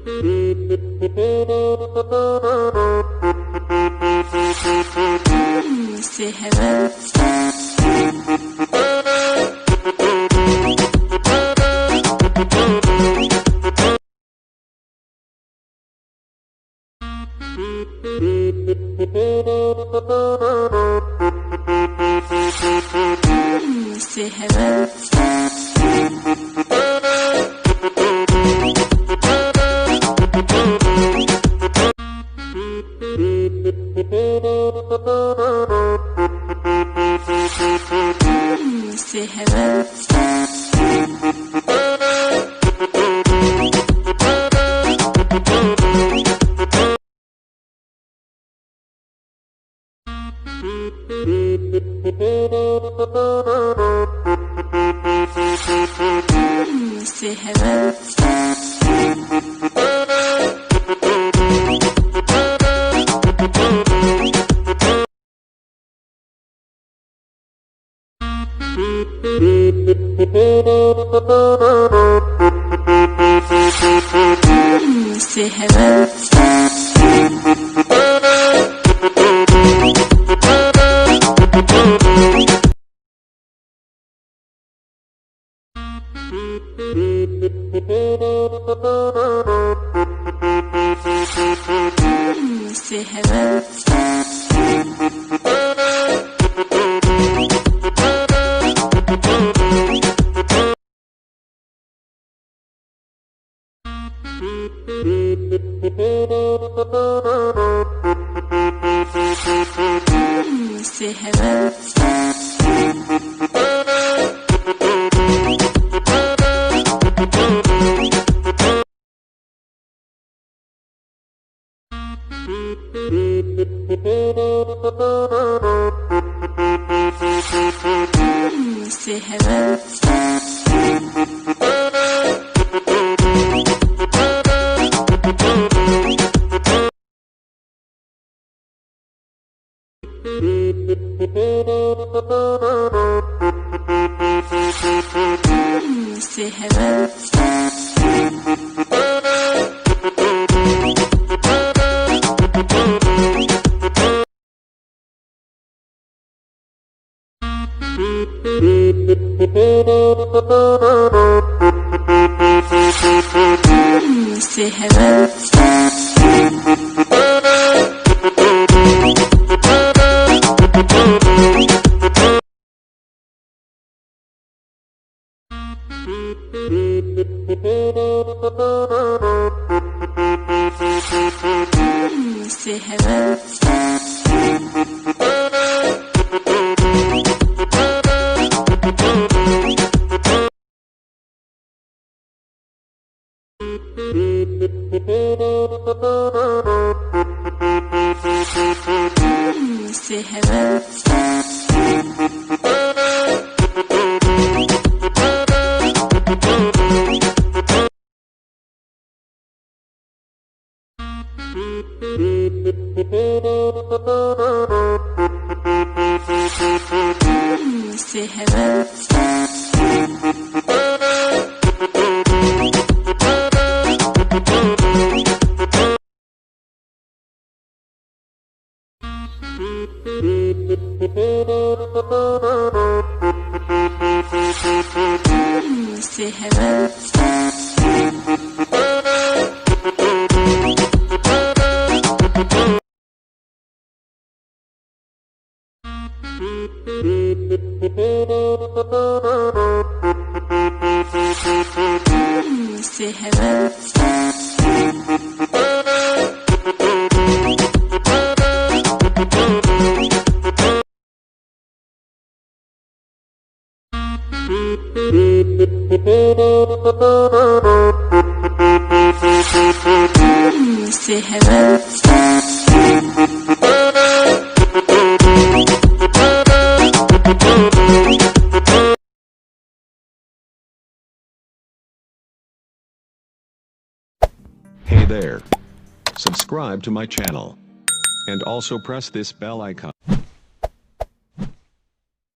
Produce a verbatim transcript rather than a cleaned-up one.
Mm, c'est heaven. Mm, c'est heaven. Mm, c'est heaven. Mm, c'est heaven. Mm, c'est heaven. Mm, c'est heaven. Mm, c'est heaven. Mm, c'est heaven. Mm, c'est heaven. Mm, c'est heaven. Mm, c'est heaven. Mm, c'est heaven. Mm, c'est heaven. Mm, c'est heaven. Mm, c'est heaven. Mm, c'est heaven. Hey there. Subscribe to my channel. And also press this bell icon.